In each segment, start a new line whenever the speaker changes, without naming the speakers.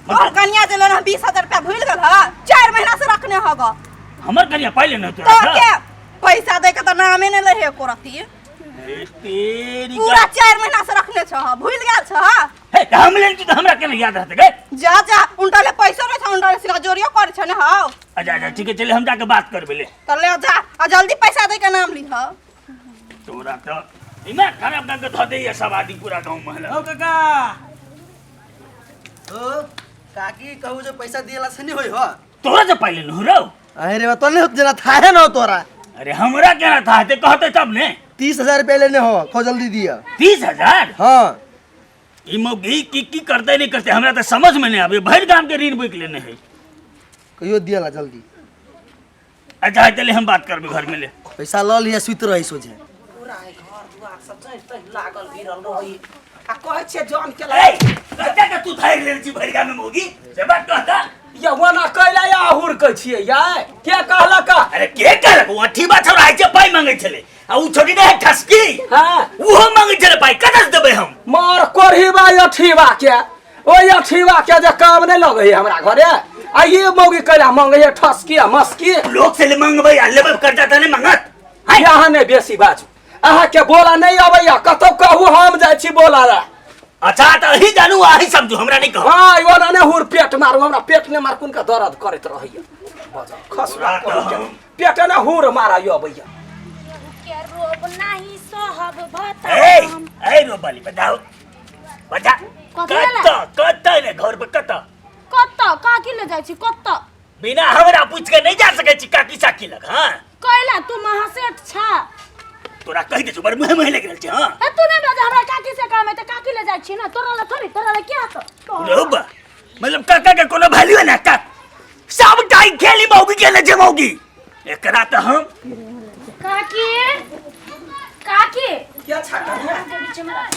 तोहर कनिया जे लेने 20,000 रुपया भूल गेल ह? 4 महीना से रखने हग।
हमर कनिया पाइ लेने तोरा
तो के पैसा दे के तो नामे ने लहे एको रत्ती।
हे तेरी
पूरा 4 महीना से रखने छ, भूल गेल छ?
हे त हम लेने छी त हमरा केना याद रहतै गे?
जा जा, उनटा ले पैसा नहीं छ, उनटा ले सिरा जोरियो कर छ ने हौ।
अच्छा अच्छा ठीक है, चले हम जाके बात करबे ले।
तो ले जा आ जल्दी पैसा दे के नाम लिह।
तोरा त दिमाग खराब कर के धऽ दैया सब आदमी पूरा गाँव में।
ओ काका, ओ काकी कहू जे पैसा दिएला से नहीं होई हो।
तोरा जे पाइ लेलहुँ रौ?
अरे बा तो नहीं होत जना था है ना तोरा।
अरे हमरा केना था ते कहते तब ने।
30,000 रुपया लेने हो, खो जल्दी दिया।
30,000?
हाँ।
ई मौगी की की करते नहीं करते हमरा तो समझ में नहीं आवे, भरि गाम के ऋण बुक लेने है।
कहियो दिएला जल्दी।
अच्छा चले हम बात करबे घर में ले।
पैसा ल लिया सुत रही सोझे।
पूरा है घर दुआर सब जहि तहि लागल गिरल रही आ कहै छियै जन के
ए कते के तू धरि लेल छी भरि गाम में मौगी से बात कहता।
या ओना कैला या अहुर कहै छियै या के कहलक?
अरे के कहलक? ओ अठीबा छौड़ा है जे पाइ मांगै छलै आ उ छोड़ी नै है ठसकी।
हां।
उहो मांगै छलै पाइ, कतऽ से देबै हम?
मार कोढ़ीबा अठीबा के, ओहि अठीबा के जे काम नहि लगै है हमरा घरे आ ई मौगी कैला मांगै है ठसकी आ मसकी।
लोक से ले मांगबै आ लेबै कर्जा तऽ नहि मांगत।
हाय, अहाँ नहि बेसी बाजू, अहाँके बोला नहि अबैया, कतौ कहू हम जाइ छी बोला ला।
अच्छा तऽ अहीं जानू अहीं समझू, हमरा नहि कहू।
हाँ, ओना नहि हुर पेट मारू, हमरा पेट नहि मार कोन के दर्द करैत रहैया। बजाउ, खसुआ
तोरा
कहू के।
तऽ हम-
पेट ने हुर मारा अबैया।
के रोब नाही सहब भता।
ए ए रोबाली बताओ बता।
कथी भेलै?
कतऽ कतऽ रे घर पर कतऽ?
कतऽ काकी ले जाइ छी कतऽ?
बिना हमरा पूछ के नहीं जा सकै छी काकी साकी लग। हाँ
कैला तू महासेठ छा?
तोरा कहि दे छी बड़ मुँह मुँह लागि रहल छै। हाँ
ए तू नहीं बाज, हमरा काकी से काम है त काकी ले जाइ छी ना, तोरा ले थोड़ी, तोरा ले क्या तो?
रौबा मतलब काका के कोनो वैल्यू है ना? का सब टाइ खेली मौगी के ले जे मौगी एकरा त हम
काकी काकी
क्या छा कनिया?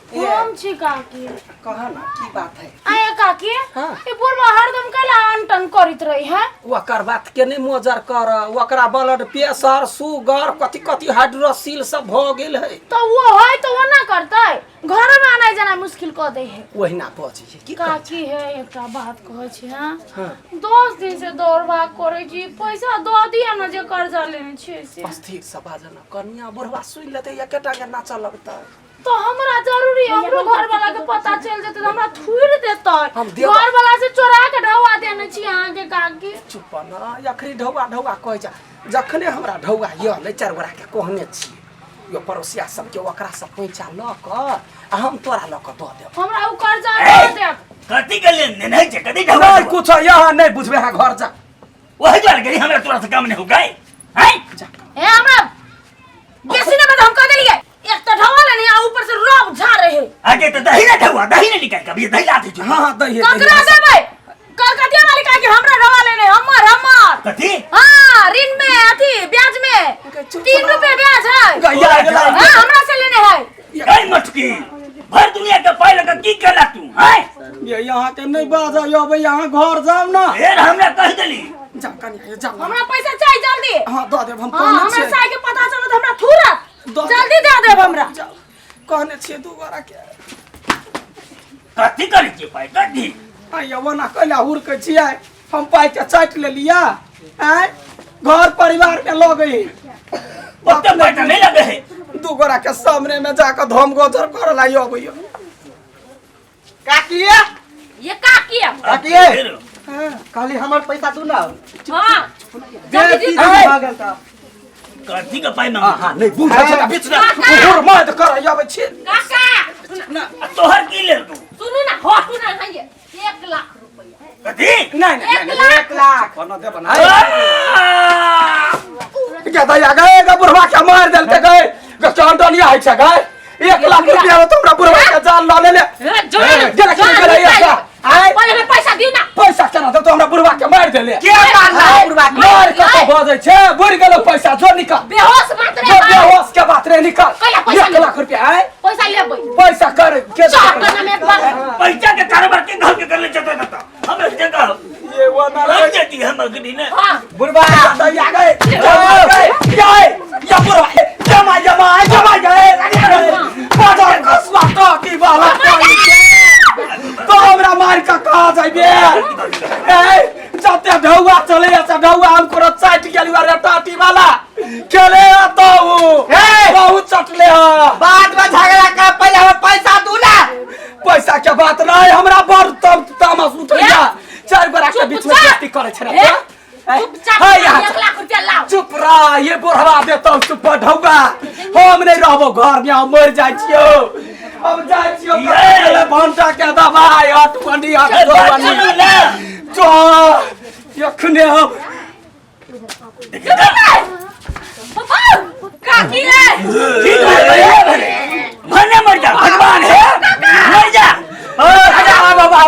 हम छी काकी।
कहा ना की बात है?
आये काकी,
हाँ।
ई बुढ़बा हरदम कैला अनटन करैत रही है?
ओकर बात के नहीं मोजर कर, ओकरा ब्लड प्रेशर शुगर कथी कथी हाइड्रोसिल सब भ गेल है।
तो वो है तो वो ना करतै, घर में आनाय जाना मुश्किल क दे है।
ओहिना बजै है की कहै छी?
काकी है एकटा बात कहै छी। हाँ
हाँ।
10 दिन से दौड़ भाग करै छी, पैसा दऽ दिअ ना जे कर्जा लेने छियै से।
अस्थिर से बाजना कनिया, बुढ़वा सुनि लेतै एकेटा के नाचऽ लगतै।
तो हमरा जरूरी, हमरो घर वाला के पता चल जेतै त हमरा थुरि देतै।
हम देब।
घर वाला से चोरा के ढौआ देने छी अहाँ के काकी।
चुप ना, अखनी ढौआ ढौआ कहै छै, जखने हमरा ढौआ यऽ नै चारि गोरा के कहने छी यो पड़ोसिया सबके, ओकरा सब पैसा लऽ कऽ आ हम तोरा लऽ कऽ दऽ देब।
हमरा उ कर्जा
ए,
दऽ देब।
कथी के लेन देन है छै? कथी ढौआ?
नहीं कुछ यहाँ नहीं बुझबे, यहाँ घर जा।
वही दुआरे गेली हमरा तोरा से काम नहीं हो गए हैं?
जा।
ए हमरा बेसी ने बता, हम कह देलिए एक तो ढौआ लेने आ ऊपर से रब झा रहे।
आगे तो दही ना ढौआ, दही ना निकाल कभी दही लाते जो।
हाँ हाँ दही
ककरा देबै? कलकतिया वाली काकी हमरा ढौआ लेने हमर हमर।
कथी?
हाँ ऋण में अथी ब्याज में 3 रुपए ब्याज है।
गैया गेला।
हाँ हमरा से लेने है।
गई मटकी भर दुनिया के पाई लगा की केला तू हैं?
ये यहाँ के नहीं बाजा यो भाई, यहाँ घर जाओ ना।
फिर हमरा कह देली।
जा कनिया जा।
हमरा पैसा चाहिए जल्दी।
हाँ दऽ देब हम।
हाँ
कहने
हमरा
छियै।
साई के पता चलत हमरा थुरत।
दऽ देब।
जल्दी दे देब हमरा।
जाओ कहने छियै दू गोरा के।
कथी करै छियै पाई कथी?
आइ ओना कैला हुरकै छियै? हम पाई के चाटि लेलियै आँय, घर परिवार में लऽ गई।
ओते पाई तऽ नहीं लगे है।
दू गोरा के सामने में जाकर धम गोजर करऽ ला अबैया।
काकी
ये काकी
काकी कहली हमर पैसा तू ना।
हाँ
बेटी भऽ गेल तऽ
कथी के पाई मांग?
हाँ नहीं बुझै छै बीच में हुर मत कर अबै छी।
काका
आ तोहर की लेल तू?
सुनू ना हटू ना, है 1 लाख रुपया।
कथी?
नहीं नहीं
1 लाख।
1 लाख
कोनो देब ना के दैया गए गे बुढ़वा के मार देलकै गए गे चंडनिया होइ छै गए। 1 लाख रुपया में तोरा बुढ़वा के जान लऽ लेले। गेला के गेला एक लाख। आय
पहिले पैसा दिउ ना।
पैसा केना देब? तो हमरा बुढ़वा के मारि देले।
के मारला बुढ़वा के?
मार कतऽ बजै छै? बुढ़ गेलो पैसा जो निकाल।
बेहोश मात्र
जो बेहोश के बात रे निकाल।
कैला पैसा
1 लाख रुपया आय
पैसा लेबै।
पैसा कर के
चल कना में एक बार
पैसा के कारोबार के घर के कर ले चलता था हम एक जगह
ये वो ना
रह जाती हम अग्नि ने।
हां
बुढ़वा
दैया गए गए गए या बुढ़वा जमा जमा जमा गए बाजार कसवा टॉकी वाला पानी के तो हमरा मार का का लऽ जइबे ए जते ढौआ चले से ढौआ हम कोनो चाटि गेली अरे टाटी वाला खेले तो बहुत चटले ह
बाद में झगड़ा कर पहले हमें पैसा दू ना
पैसा के बात नहीं हमरा बड़ तम तामस उठैया चार गोरा के बीच में बेइज्जती करे छै
ए, चुपचाप
है यहाँ
1 लाख रुपया लाओ।
चुप रह ये बुढ़वा देतौ चुप ढौआ हम नहीं रहबो घर में हम मर जाइ छियौ हम जाइ छियौ
ये!
भंटा के दबाई हट बनी हट
ए, बात
बनी
सुनू ना।
जो एखने हम
पापा काकी रे
ठीक है भले भले भने मर जा भगवान है मर जा
बाबा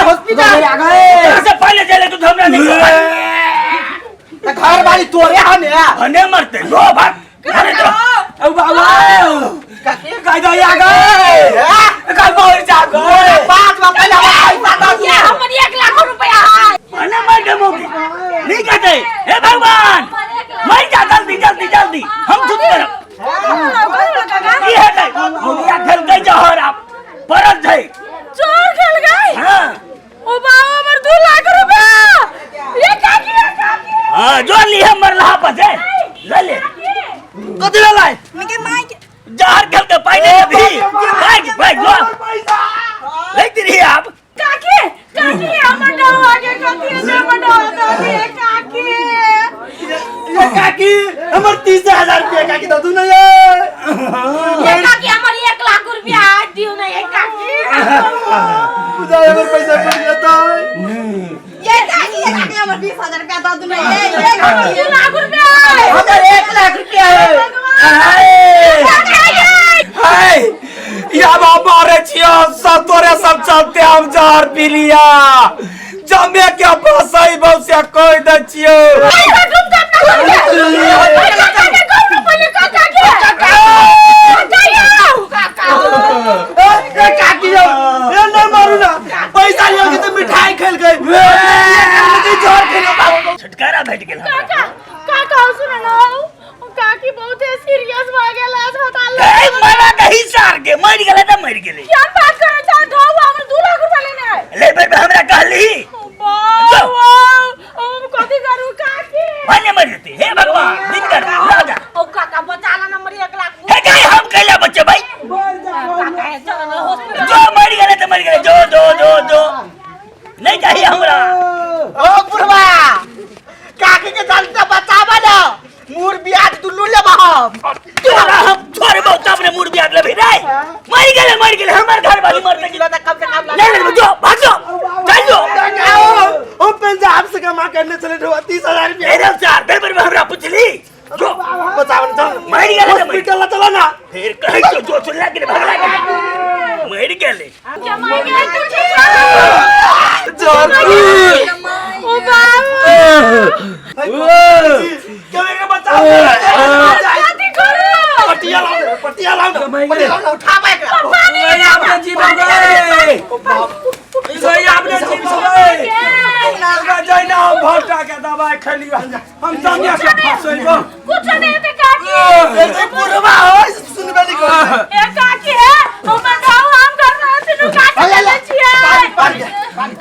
हॉस्पिटल
आ गए
से पहले चले तू हमरा नहीं
त घर वाली तोरे हने
भने मरते लो भाग अरे तो
ओ बाबा गाय दे आ गए गाय मर जा गए
बाद में पहले हमें पैसा दू
ये हमर 1 लाख रुपया है।
भने मर गए मौगी नहीं कहते हे भगवान मर जा जल्दी जल्दी जल्दी हम चुप करब की हेतै मौगिया खेल गई जहर आप पड़ल छै
चोर खेल गए।
हाँ
ओ बाबा हमर 2 लाख रुपया ये काकी ये काकी।
हाँ जो ली हम मरला पर से ले ले
कथी भेलै
निके माय के
जहर खेल के पाई नहीं अभी भाग भाग जो लेते रहिए आप।
काकी काकी हमर डौआ के कथी है हमर डौआ दे दिए काकी।
ये काकी हमर 30,000 रुपया काकी दू ना ये।
ये काकी हमर 1 लाख रुपया दियो ना ये काकी।
बुझाय हमर पैसा पड़ गया तो।
ये काकी ये काकी हमर 20,000 रुपया दऽ दू ने ये
हमर
काकी।
2 लाख रुपया है।
हमर 1 लाख रुपया है।
हाय या बाबा मारे छियो सब तोरे सब चलते हम जहर पी लिया जमे के फसई बहु से कह दै छियो।
पैसा डूब जा अपना घर के काका के कहू ना पहले काका के काका यो काका।
ए काकी यो ए नहीं मारू ना पैसा लियो कि तो मिठाई खेल गए जहर खेल बाबू।
छुटकारा भेट गेल हमरा।
काका काका सुन ना ओ काकी बहुत सीरियस भ गेल अस्पताल।
ए मरा दही सार के मर गेलै तऽ मर गेलै।
क्या बात करे छा ढौआ हमर 2 लाख रुपया लेने है।
ले बेर हमरा कहली।
बाबा हम कथी करू काकी?
भने मर जेतै हे भगवान दिन कर राजा।
ओ काका बचा ला नंबर 1 लाख।
हे गाय हम कैला बच्चे भाई।
काका है चल ना हॉस्पिटल।
जो मर गेलै तऽ मर गेलै जो जो जो जो नहीं चाहिए हमरा।
ओ बुढ़वा काकी के जनता बचावा ना मूर ब्याज दुल्लू लेबा हम।
तोरा हम छोड़बो तब ने मुड़ बियाह लेबही रे मर गेलै मर गेलै हमर घर वाली मरतै
किलो तक कम से कम।
नहीं नहीं जो भाग जो चल जो।
हम पंजाब से कमा करने चले ढोआ 30,000 रुपया।
ए रे चार बेर में हमरा पुछली जो
बचावन चल।
मर गेलै तऽ मर
हॉस्पिटल ला चलो ना।
फिर कहै छौ जो सुनला के भगला के मर गेलै।
क्या मार गए कुछ?
जहर।
ओ बाबा।
क्यों के बचाओ?
कथी करू?
पटिया लाओ ना पटिया लाओ ना पटिया लाओ ना उठावा एकरा।
आपने जीव गए सही आपने जीव गए जइना हम भंटा के दवाई खेलियो हम जमिया के फसैबो।
कुछ नहीं ते काकी।
ऐसे बुढ़वा हो सुनबे नहीं कर।
ए काकी है हमर गाँव हम कर रहा छी काकी ले छियै।
पानी पानी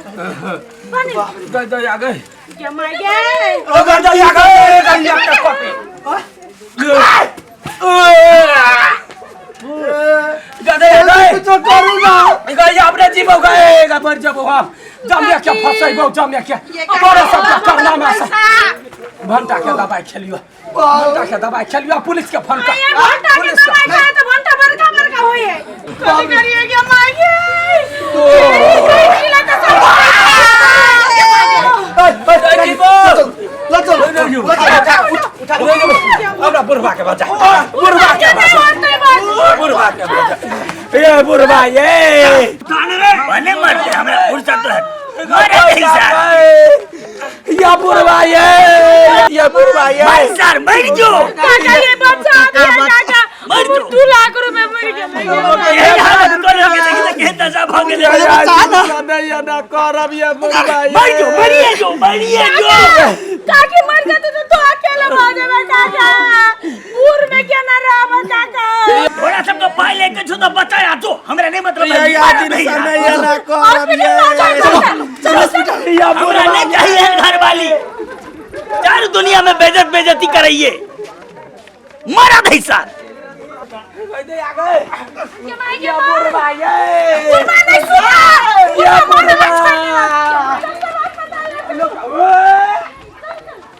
पानी।
दे दे आ गए।
क्या मार गए?
ओ कर दे आ गए गंजा के कपे गदे गए।
कुछ करू ना।
गए आपने जीवो गए गा मर जबो हम जमिया के फसैबो जमिया के तोरा सब के करना में से भंटा के दवाई खेलियो भंटा के दवाई खेलियो पुलिस के फोन कर।
ये भंटा के
पुलिस के
दवाई खाए तो भंटा बड़का बड़का होई है कथी करिए क्या मार गए? कोई तो सब
ला चल ला चल उठा उठा।
हमरा बुढ़वा के बचा बुढ़वा के बचा बुढ़वा के बचा ये बुढ़वा ये
भने मरते हमरा फुर्सत रहत मरे दही सार।
या बुढ़वा ये बुढ़वा ये
मर सार मर जो।
काका ये बचा दिया काका।
मर जो।
2 लाख रुपए मर गेलै।
एहन हालत करल के देखी तऽ केहन दशा भऽ गेलै।
नहीं ना करब ये बुढ़वा।
मर जो मरिए जो मरिए जो।
काकी मर मर जाते तो तू अकेले भऽ जेबै काका। बूढ़ में केना रहबै काका?
थोड़ा सबको पाई लेके छो तो बचाया जो हमरा नहीं मतलब है।
ये आदमी समय ये ना करब ये।
या
हमरा नहीं चाहिए घर वाली। चार दुनिया में बेजत बेजती कराइए मरा नहीं सार।
के माय के
या
माय।
बुढ़वा ये।
बुढ़वा नहीं सुना।